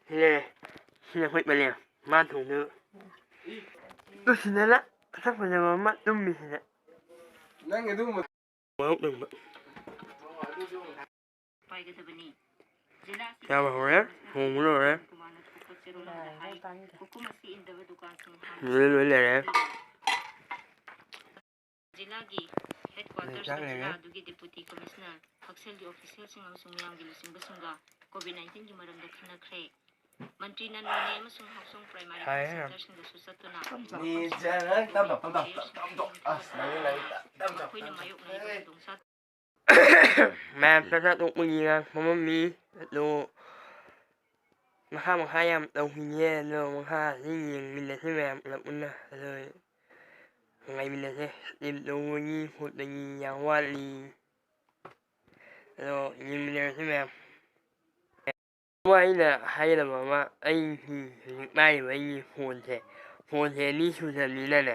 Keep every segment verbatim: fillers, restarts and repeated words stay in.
ꯁꯤꯅꯦ, ꯁꯤꯅ ꯑꯩꯈꯣꯏ ꯄꯂꯦꯝ꯫ ꯃꯥ ꯊꯣꯡꯗꯣꯏꯕ꯫ ꯑꯗꯨ ꯁꯤꯗꯅ ꯃꯁꯛ ꯐꯖꯕ ꯑꯃ ꯇꯨꯝꯃꯤꯁꯤꯗ꯫ ꯅꯪ ꯑꯗꯨꯒꯨꯝꯕ ꯃꯔꯣꯛ ꯂꯩꯕ꯫ ꯄꯥꯏꯒꯗꯕꯅꯤ꯫ ꯆꯥꯕ ꯍꯧꯔꯦ, ꯊꯣꯡꯕ ꯂꯣꯏꯔꯦ꯫ ꯀꯨꯃꯥꯔꯅ ꯊꯣꯛꯄ ꯆꯦꯔꯣꯜ ꯑꯃꯗ ꯍꯥꯏ, ꯀꯨꯀꯨꯝ ꯑꯁꯤ ꯏꯟꯗꯕ ꯗꯨꯀꯥꯟꯁꯤꯡ ꯍꯥꯡꯕ ꯂꯣꯏ, ꯂꯣꯏ ꯂꯩꯔꯦ꯫ ꯖꯤꯂꯥꯒꯤ ꯍꯦꯗꯀ꯭ꯋꯥꯇꯔꯁꯇ ꯂꯩꯔꯦ꯫ ꯖꯤꯂꯥ ꯑꯗꯨꯒꯤ ꯗꯦꯄꯨꯇꯤ ꯀꯃꯤꯁꯅꯔ, ꯍꯛꯁꯦꯜꯒꯤ ꯑꯣꯐꯤꯁꯤꯌꯦꯜꯁꯤꯡ ꯑꯃꯁꯨꯡ ꯃꯤꯌꯥꯝꯒꯤ ꯂꯨꯆꯤꯡꯕꯁꯤꯡꯒ ꯀꯣꯚꯤꯗ ꯅꯥꯏꯟꯇꯤꯟꯒꯤ ꯃꯔꯝꯗ ꯈꯟꯅꯈ꯭ꯔꯦ꯫ ꯃꯟꯇ꯭ꯔꯤꯅ ꯅꯣꯅꯦ ꯑꯃꯁꯨꯡ ꯍꯥꯎꯁꯣꯡ ꯄ꯭ꯔꯥꯏꯃꯥꯔꯤ ꯍꯥꯏ, ꯍꯦꯜꯊ ꯍꯦꯜꯊ ꯁꯦꯟꯇꯔꯁꯤꯡꯗꯁꯨ ꯆꯠꯇꯨꯅ ꯅꯤꯖꯔ ꯇꯞꯅ, ꯇꯞꯅ, ꯇꯞꯅ, ꯇꯞꯅ, ꯇꯞꯅ꯫ ꯑꯁ, ꯂꯩꯌꯦ, ꯂꯩꯌꯦ, ꯇꯞꯅ, ꯇꯞꯅ, ꯃꯈꯣꯏꯅ ꯇꯞꯅ꯫ ꯃꯥꯌꯣꯛꯅꯔꯤꯕ ꯈꯨꯗꯣꯡꯆꯥꯗꯕ ꯃꯌꯥꯝ ꯆꯥꯛ ꯆꯥ ꯇꯣꯛꯄꯒꯤ ꯉꯥꯏꯍꯥꯛ ꯐꯝꯃꯝꯃꯤ꯫ ꯑꯗꯣ ꯃꯈꯥ ꯃꯈꯥ ꯌꯥꯝ ꯇꯧꯈꯤꯅꯦ꯫ ꯑꯗꯣ ꯃꯈꯥꯁꯤ ꯌꯦꯡꯃꯤꯟꯅꯁꯤ ꯃꯌꯥꯝ ꯄꯨꯂꯞ ꯄꯨꯟꯅ꯫ ꯑꯗꯣ ꯉꯥꯏꯃꯤꯟꯅꯁꯦ꯫ ꯁ꯭ꯂꯤꯞ ꯇꯧꯕꯒꯤ ꯈꯣꯠꯄꯒꯤ ꯌꯥꯝ ꯋꯥꯠꯂꯤ꯫ ꯑꯗꯣ ꯌꯦꯡꯃꯤꯟꯅꯔꯁꯤ ꯃꯌꯥꯝ꯫ ꯑꯃ ꯑꯩꯅ ꯍꯥꯏꯒꯗꯕ ꯑꯃ, ꯑꯩꯒꯤ ꯍꯧꯖꯤꯛ ꯄꯥꯏꯔꯤꯕ ꯑꯩꯒꯤ ꯐꯣꯟꯁꯦ, ꯐꯣꯟꯁꯦ ꯑꯅꯤ ꯁꯨꯗꯕꯅꯤꯅꯅꯦ,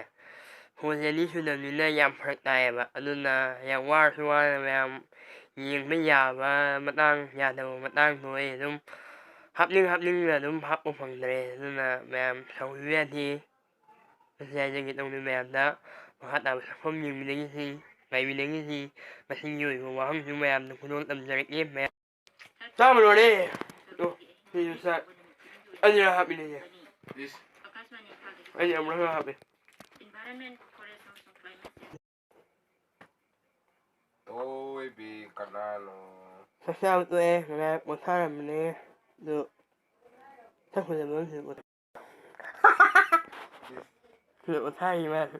ꯐꯣꯟꯁꯦ ꯑꯅꯤ ꯁꯨꯗꯕꯅꯤꯅ ꯌꯥꯝ ꯐꯔꯛ ꯇꯥꯏꯌꯦꯕ꯫ ꯑꯗꯨꯅ ꯌꯥꯝ ꯋꯥꯔꯁꯨ ꯋꯥꯅ ꯃꯌꯥꯝ ꯌꯦꯡꯕ ꯌꯥꯕ ꯃꯇꯥꯡ, ꯌꯥꯗꯕ ꯃꯇꯥꯡꯗꯣ ꯑꯩ ꯑꯗꯨꯝ ꯍꯥꯞꯅꯤꯡ ꯍꯥꯞꯅꯤꯡꯅ ꯑꯗꯨꯝ ꯍꯥꯞꯄ ꯐꯪꯗ꯭ꯔꯦ꯫ ꯑꯗꯨꯅ ꯃꯌꯥꯝ ꯁꯥꯎꯕꯤꯕ ꯌꯥꯗꯦ꯫ ꯃꯁꯤ ꯍꯥꯏꯖꯒꯦ ꯇꯧꯅꯤ ꯃꯌꯥꯝꯗ, ꯃꯈꯥ ꯇꯥꯕ ꯁꯛꯐꯝ ꯌꯦꯡꯃꯤꯟꯅꯈꯤꯁꯤ, ꯉꯥꯏꯃꯤꯟꯅꯈꯤꯁꯤ꯫ ꯃꯁꯤꯒꯤ ꯑꯣꯏꯕ ꯋꯥꯍꯪꯁꯨ ꯃꯌꯥꯝꯗ ꯈꯨꯗꯣꯜ ꯇꯝꯖꯔꯛꯀꯦ꯫ ꯃꯌꯥꯝ ꯆꯥꯕ ꯂꯣꯏꯔꯦ꯫ ꯑꯣ, ꯁꯤꯁꯨ ꯆꯥꯛ ꯑꯅꯤꯔꯛ ꯍꯥꯞꯄꯤꯅꯦ꯫ ꯏꯁ꯫ ꯑꯩꯗꯤ ꯑꯃꯨꯔꯛ ꯈꯛ ꯍꯥꯞꯄꯦ꯫ ꯑꯣꯏꯕꯤ ꯀꯅꯥꯅꯣ? ꯆꯥꯛ ꯆꯥꯕ ꯇꯣꯛꯑꯦ, ꯉꯥꯏꯍꯥꯛ ꯄꯣꯊꯥꯔꯝꯕꯅꯦ꯫ ꯑꯗꯨ ꯁꯛ ꯐꯖꯕ ꯑꯃꯁꯨ ꯄꯣꯊꯥ-, ꯁꯤꯗ ꯄꯣꯊꯥꯔꯤ ꯃꯥꯁꯨ꯫